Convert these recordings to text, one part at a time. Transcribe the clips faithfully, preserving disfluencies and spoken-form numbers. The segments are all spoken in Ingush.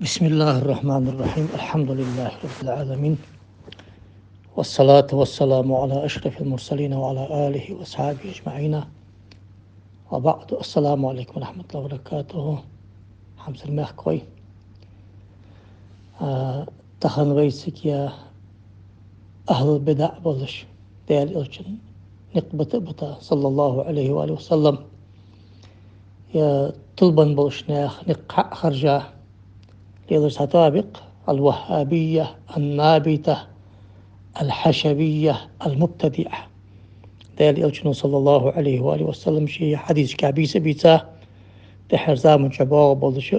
بسم الله الرحمن الرحيم. الحمد لله رب العالمين. والصلاة والسلام على أشرف المرسلين وعلى آله وأصحابه أجمعين. وبعد. السلام عليكم ورحمة الله وبركاته. Хьамсара мехкахой. А, тахан вай цига ахӀлул бидаӀ болаш, Даьла Элчан никъ бита а бита, صلى الله عليه وآله وسلم, е тилабенна болча наьха никъ хьа а хержа, лелаш цхьа тоаба я-кх: الوهابية النابتة الحشوية المبتدعة. Даьла Элчано, صلى الله عليه وآله وسلم, ший хьадисашка бийца а бийца, тӀеххьарча заман чу боагӀа болаш,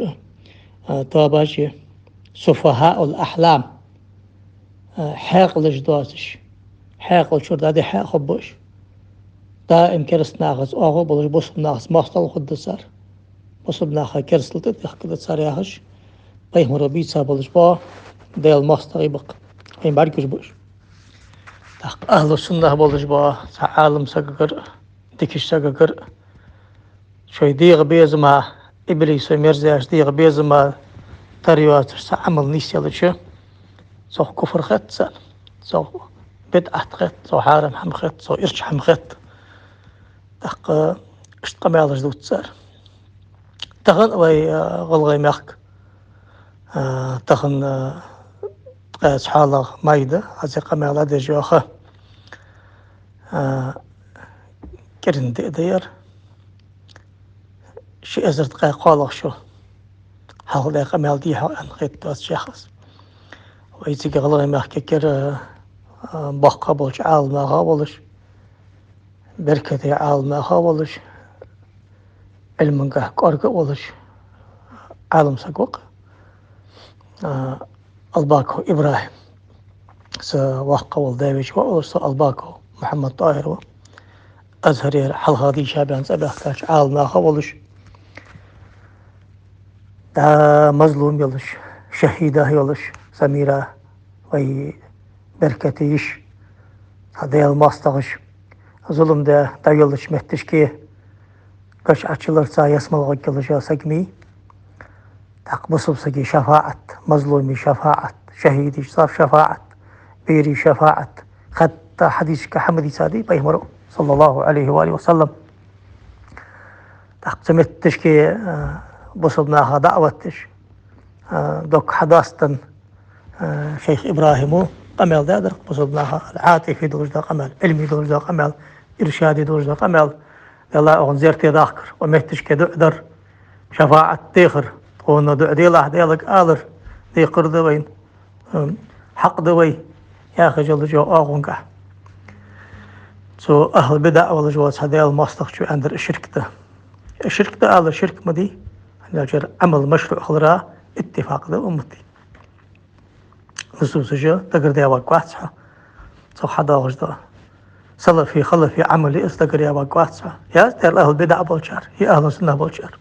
а, тоабаш я سفهاء الأحلام, а, хьаькъалаш доацаш, хьаькъал чура дӀадихьа а хургба уж. Даим кераста нахаца оагӀув болаш, бусалба нахаца моастагӀал хургда цар. Бусалба наха керастал тӀатехкаргда цар, яхаш, пайхамаро бийца болаш бола Даьла моастагӀий ба-кх, вайна бӀаргагуш ба уж. ТӀаккха ахӀлу суннах болаш бола цхьа Ӏалам сагагара, дикача сагагара, шоай дегӀа безама, иблисо мерза яьча дегӀа безама тара йоацаш цхьа Ӏамал нийсъелча, цох куфр хет царна, цох бидӀат хет, цох хьарам хӀама хет, цох ирча хӀама хет. ТӀаккха иштта къамаьлаш дувц цар. Тахан вай, а, ГӀалгӀай мехка, а, тахан, а, ткъаь цхьоалагӀа май да, аз ер къамаьл деш йола ха, а, кӀиранди да ер. Ши эзар ткъаь кхоалагӀа шу хьалха даь къамаьл дий хьона аьнна хеташ доацаш яхаш. Вай цига ГӀалгӀай мехка кӀира, а, боккха болча Ӏаламнаха волаш, беркате Ӏаламнаха волаш, Ӏилмангахьа кӀоарга волаш Ӏалам саг ва-кх, а, Албаков ИбрахӀим. Са воккха вола даь-веший воӀ волаш, со Албаков Мухьаммад-ТӀахӀир ва. Азхарера хьалха дийша баьнна цӀабаьхкача Ӏаламнаха волаш, дӀа мазлум йолаш, шахӀида йолаш, Самира, вай беркате йиша, цхьа Даьла моастагӀаша, зулам даь дӀайоллача метташка гача Ӏочулларца ялсмала гӀоргйолаш йола саг ма йий. ТӀаккха бусалба сага шафаӀат, мазлума шафаӀат, шахӀида ша-, шафаӀат, бера шафаӀат, хатта хьадисашка хьа ма дийцадий пайхамаро, صلى الله عليه وآله وسلم. ТӀаккха цу метташка, а, бусалба наха даӀват деш, а, дог хьадоастанна, а, шайх ИбрахӀима къамаьл даьдар-кх бусалба наха, ал-Ӏатифи долаш дола къамаьл, Ӏилми долаш дола къамаьл, иршади долаш дола къамаьл, Даьла, оаха зерте дахкар, укх метташка дуӀа дар, шафаӀат дехар, тхона дуӀа делахь Даьлага алар, декхар да вайна, м, хьакъ да вай, яхаш йолаш йола оагӀонгахьа. Цу ахӀлу бидаӀ волаш вола цхьа Даьла моастагӀчо аьннадар ширк да. Ширк да алар ширк ма дий, хӀана аьлча Ӏамал машруӀ хилара иттифакъ да уммата. Нусусаша дагардаь варгвац хьо цох хьадоагӀаш дола салафи, халафи Ӏамал, из дагардаь варгвац хьо. Яц дер ахӀлу бидаӀ болчар, е ахӀлу сунна болчар.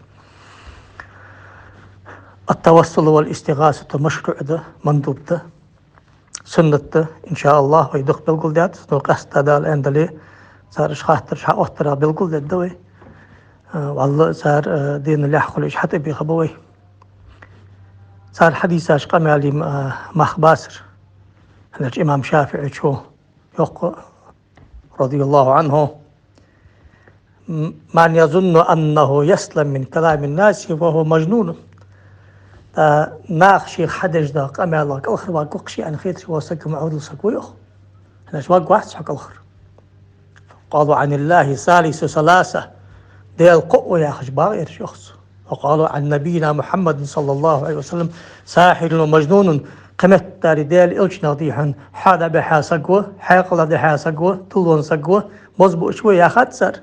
التوسل والاستغاثة машруӀ да, мандуб да, суннат да, иншааллахӀ, вай дукха белгалдаьд, ну, къаьстта Дала аьнна дале, цар уж хаттараш хьаоттарах белгалдергда вай. А, валлахӀи, цар, а, дина лаьхьа хулаш хьатӀабехаргба вай. Цар хьадийцача къамаьла, а, мах бацар. ХӀана аьлча имам ШафиӀийчо йоах, رضي الله عنه: من يظن أنه يسلم من كلام الناس فهو مجنون. ТӀаккха наха шийх хьадеш дола къамаьлах кӀалхарваргва-кх ше аьнна хеташ вола саг ма Ӏовдал саг ва, йоах. ХӀана аьлча варгвац хьо кӀалхара. قالوا عن الله ثالث ثلاثة. Даьла кхоъ ва яхаш багӀа ераш, йоах цо. وقالوا عن نبينا محمد صلى الله عليه وسلم ساحر ومجنون. Кхыметтел Даьла Элчанах дий хьона хьа дӀабихьа саг ва, хьаькъал дӀадихьа саг ва, тилвенна саг ва, бозбуунча ва яхад цар.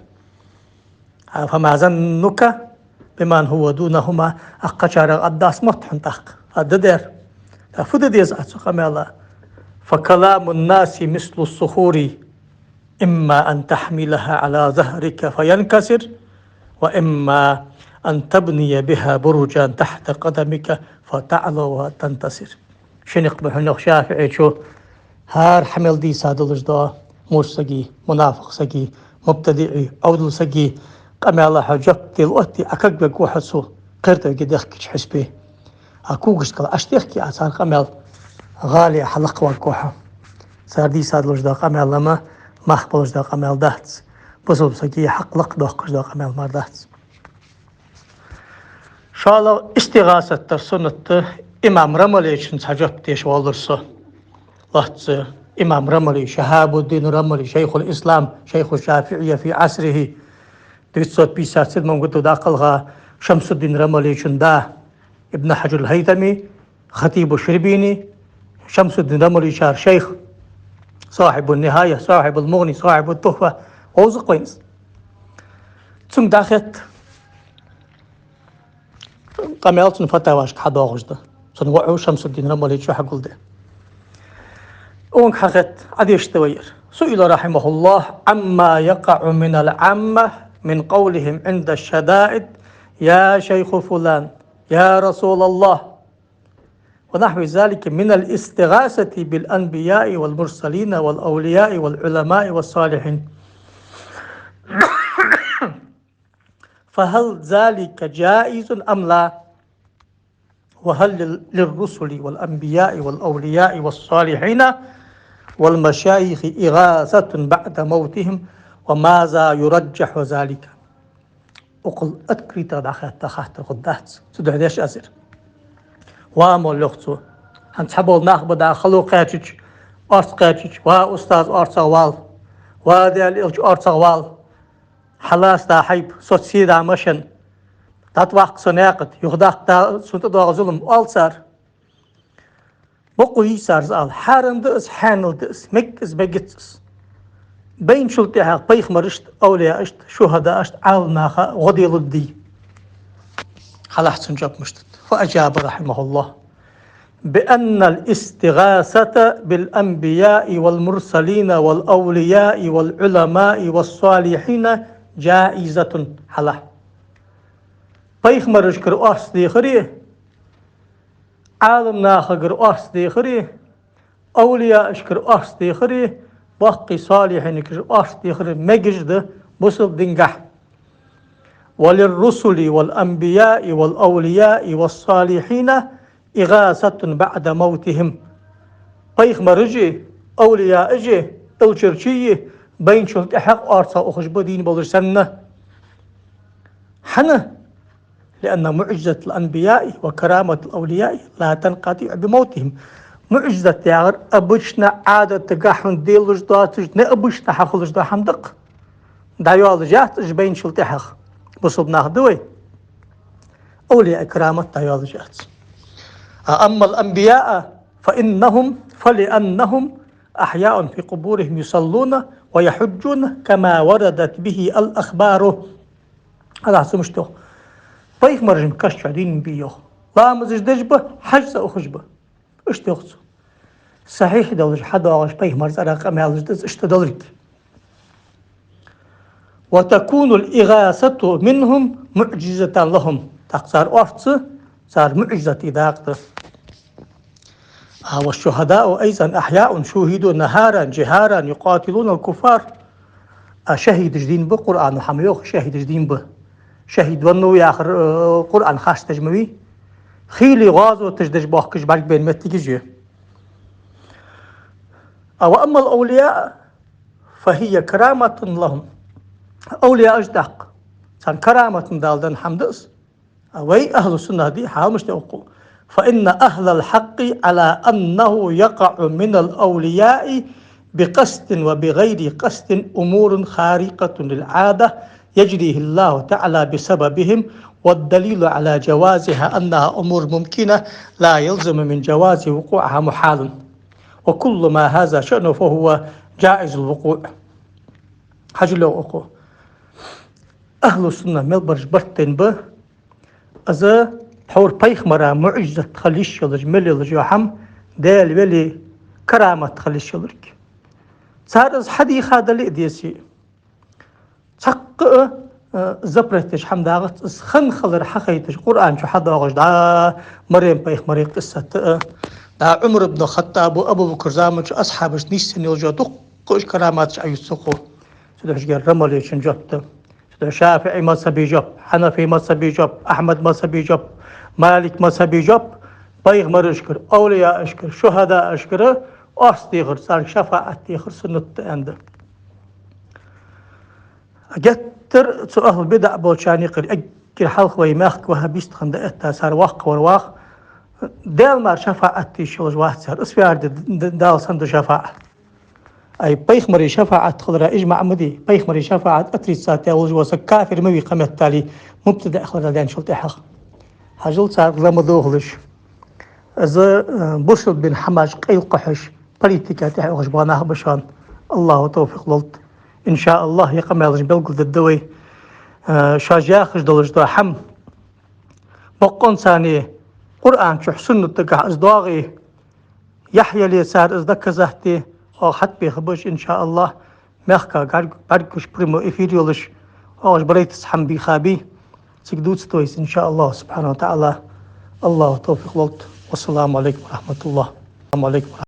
А, فما ظنك بمن هو دونهما. Укх кхычарах аргдац мотт хьона тӀаккха. Аргда дер. ТӀаккха фу де деза Ӏа цу къамаьла? فكلام الناس مثل الصخور إما أن تحملها على ظهرك فينكسر، وإما أن تبني بها برجا تحت قدمك فتعلو وتنتصر. Ши никъ ба хьона, йоах ШафиӀийчо, хӀара хьа мел дийца долаш дола мурд сага, мунафикъ сага, мубтадиӀа, Ӏовдал сага къамаьла хьо жоп дала отте, Ӏа кагвергва хьо цу кхертӀойга дехкача хьисапе. А когашкал Ӏаш техке а цар къамаьл гӀале хьалакхваргва хьо. Цар дийца долаш да къамаьл-м мах болаш да къамаьл дац. Бусалба сага хьакъ лакхдоаккхаш да къамаьл мара дац. ШоллагӀа, истигӀасат дар суннат да, имам Рамалечун цхьа жоп деш воаллар со. Лоацца имам Рамали, Шихьабуддин Рамали, шайхуль-ислам, шайху шафиӀия фи Ӏасрихи, девятьсот пятьдесят седьмом году дӀакхелха Шамсуддин Рамалечун да, Ибн Хьаджаруль-ХӀайтами, хатибу Ширбини, Шамсуддин Рамалечар шайх, сахьибун-Нихьая, сахьибуль-МугӀни, сахьибут-Тухфа, вовза-кх вайна из. Цунга дӀахетта, къамаьл цун фатавашка хьадоагӀаш да. Цун воӀо Шамсуддин Рамали чу хьагулде. Цунга хьахетта, Ӏадешта вайра. سئل رحمه الله عما يقع من العامة من قولهم عند الشدائد: يا شيخ فلان، يا رسول الله، ونحو ذلك من الاستغاثة بالأنبياء والمرسلين والأولياء والعلماء والصالحين. فهل ذلك جائز أم لا؟ وهل لل-، للرسل والأنبياء والأولياء والصالحين والمشايخ إغاثة بعد موتهم؟ وماذا يرجح ذلك؟ Укхул открыто дӀахетта хаттар хургдац. Цу духьа деш аз ер. Ва молла, йоах цо, хӀанз цхьабола нах ба дӀа хало кхаьчача, орц кхаьчача: ва устаз, орцагӀвала, ва Даьла элча, орцагӀвала, хьалаца дӀа хьайба, соца сий дӀа машен, дӀатӀаваккха со наькъа тӀа, юхадаккха дӀа сона тӀадоагӀа зулам, оал цар. Бокъо йий цар из ала? Хьарам да из, хьанал да из, мег из, мегац из. Байначул тӀехьагӀа пайхамарашта, овлияашта, шухӀадаашта, Ӏаламнаха гӀо делургдий? Хьалахь цун жоп мишта да. فأجاب رحمه الله بأن الاستغاثة بالأنبياء والمرسلين والأولياء والعلماء والصالحين جائزة. Хьалахь. Пайхамарашкара орц дехари, Ӏаламнахагара орц дехари, овлияашкара орц дехари, боккхий салихьинагара орц дехари мегаш да бусалба дингахь. وللرسل والأنبياء والأولياء والصالحين إغاثة بعد موتهم. Пайхамараши, овлияаши, элчарчийи байначул тӀехьагӀа орцагӀ ухаш ба, дийна болаш санна. ХӀана? لأن معجزة الأنبياء وكرامة الأولياء لا تنقطع بموتهم. МуӀжизат яхар обычно Ӏадатагахь хӀама делаш доацаш, необычно хьахулаш дола хӀама да-кх. ДӀайоалаш яц уж байначул тӀехьагӀа. Бусалба нах да вай. Овлияй карамат дӀайоалаш яц. أما الأنبياء فإنهم، فلأنهم أحياء في قبورهم يصلون ويحجون كما وردت به الأخبار. Аллахӏа цу мишта йоах: пайхамараш-м каш чу дийна ба, йоах. Ламазаш деш ба, хьажцӀа ухаш ба. Иштта йоах цо. Сахьихь долаш хьадоагӀаш пайхамара цӀерагӀа къамаьлаш да из иштта долга. وتكون الإغاثة منهم معجزة لهم. ТӀаккха цар орц цар муӀжизата дакъа да. А, والشهداء أيضا أحياء شوهدوا نهارا جهارا يقاتلون الكفار. А шахӀидаш дийна ба, Къуръано хӀама йоах, шахӀидаш дийна ба. ШахӀид веннав яхар, э, Къуръан харцдеш ма вий. Хийла гӀазоташ деш бохкаш бӀаргабайна моттигаш я. А, وأما الأولياء فهي كرامة لهم. Овлияаш тӀаккха, царна карамат Дала даь хӀама да из. А вай, ахӀлу суннах, дий хьал мишта да укхо: فإن أهل الحق على أنه يقع من الأولياء بقصد وبغير قصد أمور خارقة للعادة يجريها الله تعالى بسببهم، والدليل على جوازها أنها أمور ممكنة لا يلزم من جواز وقوعها محال، وكل ما هذا شأنه فهو جائز الوقوع. Хьажал, йоах укхо. АхӀлу сунна мел бараш барт тайна ба, из тхьовра пайхамара муӀжизат хила йиш йолаш, мел йолаш йола хӀама, Даьла велий карамат хила йиш йолга. Цар из хьадийха дале а, дезий, цхьаккха а, а, запрет деш хӀама дагӀац, из хинна хилар хьахайташ, Къуръан чу хьадоагӀаш да, Марем пайхамара къиссат а, да, Ӏумар ибн Хаттаба, Абу Бакра заман чу асхьабашта нийсъенна йолаш йола дуккха уж караматаш Ӏоювц укхо. Цудухьа шугара Рамалечун жоп да. Цудухьа ШафиӀий мазхӀаба жоп, Хьанафий мазхӀаба жоп, Ахьмада мазхӀаба жоп, Малика мазхӀаба жоп, пайхамарашкара, овлияашкара, шухӀадаашкара оарц дехар, царга шафаӀат дехар суннат да аьнна да. Геттара цу ахӀлу бидаӀ болчарна юкъера эггара хьалха вай мехка ваххабисташ хинна дӀаэтта, цар воккхагӀвар ваха, Даьла мара шафаӀат деш йолаш вац цар, из ваьр да, д-, Дала санна да шафаӀат. Ай, пайхамара шафаӀат хилара ижмаӀ ма дий, пайхамара шафаӀат отрицать даь волаш вола саг кафир ма вий, кхыметтел мубтадиӀ хилара даьнначул тӀехьагӀа. Хьажал, царга ла ма дохалаш. Из, э, Бушр бин Хьаммаш къайла кхухьаш, политика тӀехьа ухаш бола нах ба шоана. АллахӀа тавфикъ лолда. Ин ша АллахӀ, е къамаьлаш белгалдергда вай. Э, шоаш яхаш долаш дола хӀама боккъонца Къуръан чу, суннат тӀа из доагӀе, яхь яле цар из доказать де, оаха хьатӀабехаргба уж, ин ша АллахӀ, мехка гӀар-, бӀаргагуш прямой эфир йолаш, оаха уж барайтаца хӀама бийха бий, цига дувцаргда вай из, ин ша АллахӀ субхьанахӀу ва таӀала. АллахӀа тавфикъ лолда. Вассаламу Ӏалайкум ва рахьматуллахӀ.